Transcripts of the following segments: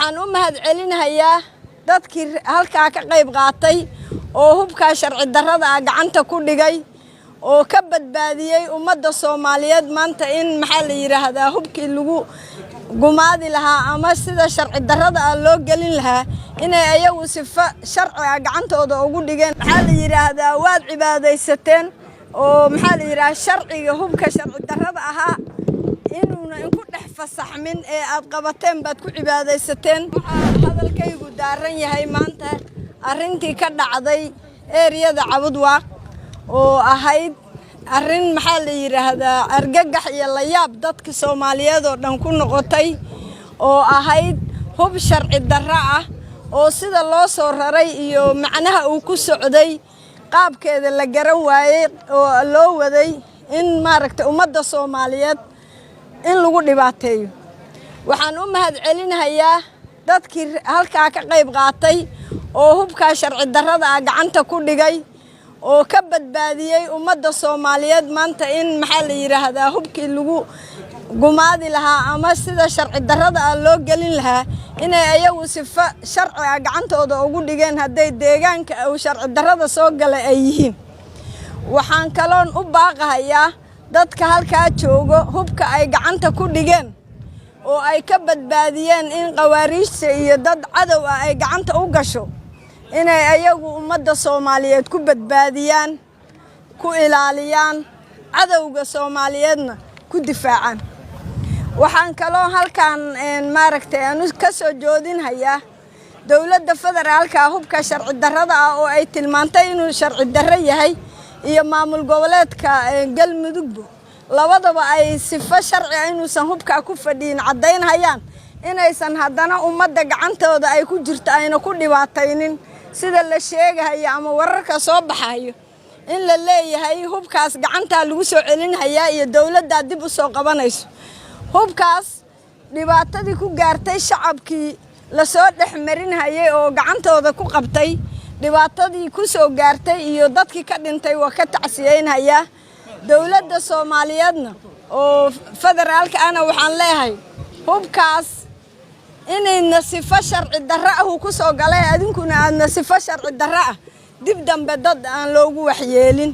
Waxaan u mahadcelinayaa dadkii halkaa ka qayb qaatay oo hubkaa sharci darrada ah gacanta ku dhigay oo ka badbaadiyey ummadda Soomaaliyeed maanta in, maxaa la yidhaahdaa, hubkii lagu gumaadi lahaa ama sida sharci darrada ah loo gelin lahaa inay ayagu sifo sharci ah gacantooda ugu dhigeen. Maxaa la yidhaahdaa, waad cibaadaysateen oo, maxaa la yidhahdaa, sharciga hubka sharci darrada ahaa inuuna inku dhex fasaxmin ee aad qabateen baad ku cibaadaysateen. Waxaa hadalkaygu daaran yahay maanta arrintii ka dhacday area-da Cabudwaaq oo ahayd arrin, maxaa la yidhaahdaa, argagax iyo layaab dadka Soomaaliyeed oo dhan ku noqotay, oo ahayd hub sharci darro ah oo sida loo soo raray iyo macnaha uu ku socday qaabkeeda la garan waayey, oo loo waday in, maaragtay, ummadda Soomaaliyeed in lagu dhibaateeyo. Waxaan u mahadcelinayaa dadkii halkaa ka qayb qaatay oo hubkaa sharci darrada ah gacanta ku dhigay oo ka badbaadiyey ummadda Soomaaliyeed maanta in, maxaa la yidhaahdaa, hubkii lagu gumaadi lahaa ama sida sharci darrada ah loo gelin lahaa inay ayagu sifo sharci ah gacantooda ugu dhigeen, hadday deegaanka uu sharci darrada soo galay ay yihiin. Waxaan kaloon u baaqahayaa dadka halkaa joogo hubka ay gacanta ku dhigeen oo ay ka badbaadiyeen in khawaariijta iyo dad cadow ah ay gacanta u gasho, inay ayagu ummadda Soomaaliyeed ku badbaadiyaan, ku ilaaliyaan, cadowga Soomaaliyeedna ku difaacaan. Waxaan kaloo halkan, maaragtay, aanu ka soo joodinhayaa dowladda federaalka hubka sharci darrada ah oo ay tilmaantay inuu sharci darro yahay iyo maamul goboleedka Galmudugbo labadaba ay sifo sharci ah inuusan hubkaa ku fadhiyin caddaynhayaan, inaysan haddana ummadda gacantooda ay ku jirto ayna ku dhibaataynin, sida la sheegahayo ama wararka soo baxayo in la leeyahay hubkaas gacantaa lagu soo celinhayaa iyo dowladdaa dib u soo qabanayso. Hubkaas dhibaatadii ku gaartay shacabkii lasoo dhex marinhayay oo gacantooda ku qabtay, dhibaatadii ku soo gaartay iyo dadkii ka dhintay waa ka tacsiyeynhayaa. Dowladda Soomaaliyeedna oo federaalka ahna waxaan leeyahay, hubkaas inayna sifo sharci darro ah uu ku soo galay, adinkuna aadna sifo sharci darro ah dib dambe dad aan loogu waxyeelin.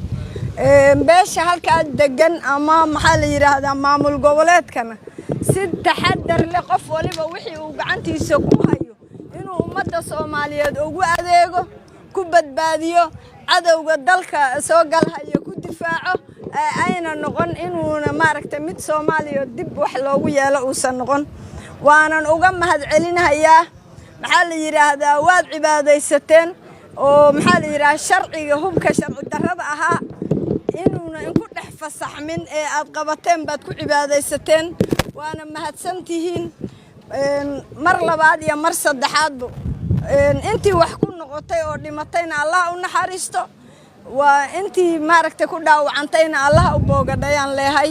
Beesha halkaa degan ama, maxaa la yidhaahdaa, maamul goboleedkana si taxadar leh qof waliba wixii uu gacantiisa ku hayo inuu ummadda Soomaaliyeed ugu adeego, ku badbaadiyo, cadowga dalka soo galhayo ku difaaco, ayna noqon inuuna, maaragtay, mid Soomaaliya dib wax loogu yeelo uusan noqon. Waanan uga mahadcelinahayaa. Maxaa la yidhaahdaa, waad cibaadaysateen oo, maxaa la yidhahdaa, sharciga hubka sharci darrada ahaa inuuna inku dhex fasaxmin ee aad qabateen baad ku cibaadaysateen, waana mahadsantihiin mar labaad iyo mar saddexaadba. Intii wax ku noqotay oo dhimatayna Allah u naxariisto, waa intii, maaragtay, ku dhaawacantayna Allah u boogadhayaan leehay.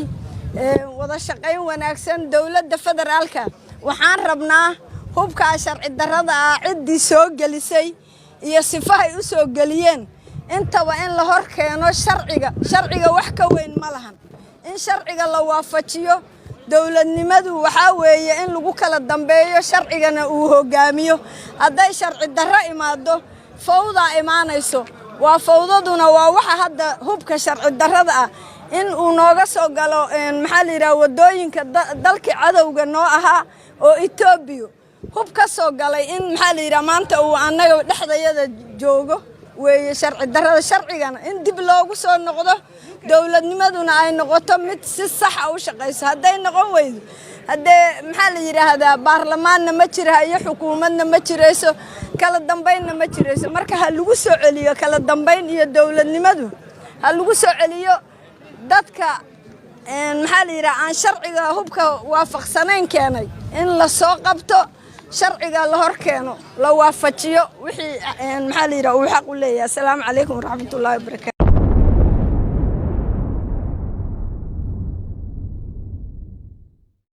Wada shaqayn wanaagsan dowladda federaalka. Waxaan rabnaa hubkaa sharci darrada ah ciddii soo gelisay iyo sifahay u soo geliyeen intaba in la hor keeno sharciga. Sharciga wax ka weyn ma lahan. In sharciga la waafajiyo. Dowladnimadu waxaa weeye in lagu kala dambeeyo, sharcigana uu hogaamiyo. Hadday sharci darro imaado, fawdaa imaanayso. Waa fawdaduna waa waxa hadda hubka sharci darrada ah in uu nooga soo galo, maxaa la yidhaha, waddooyinka dalkii cadowga noo ahaa oo Etoobiya hub ka soo galay, in, maxaa la yidhaha, maanta uu annaga dhexdayada joogo weeye sharci darrada. Sharcigana in dib loogu soo noqdo, dowladnimaduna ay noqoto mid si saxa u shaqayso. Hadday noqon weydo, haddee, maxaa la yidhaahdaa, baarlamaanna ma jirahayo, xukuumadna ma jirayso, kala dambaynna ma jirayso. Marka ha lagu soo celiyo kala dambayn iyo dowladnimadu ha lagu soo celiyo. Dadka, maxaa la yidhaha, aan sharciga hubka waafaqsanayn keenay in la soo qabto, sharciga la hor keeno, la waafajiyo wixii, maxaa la yidhaha, uu xaq u leeyahay. Asalaamu calaykum waraxmatullaahi wabarakatu.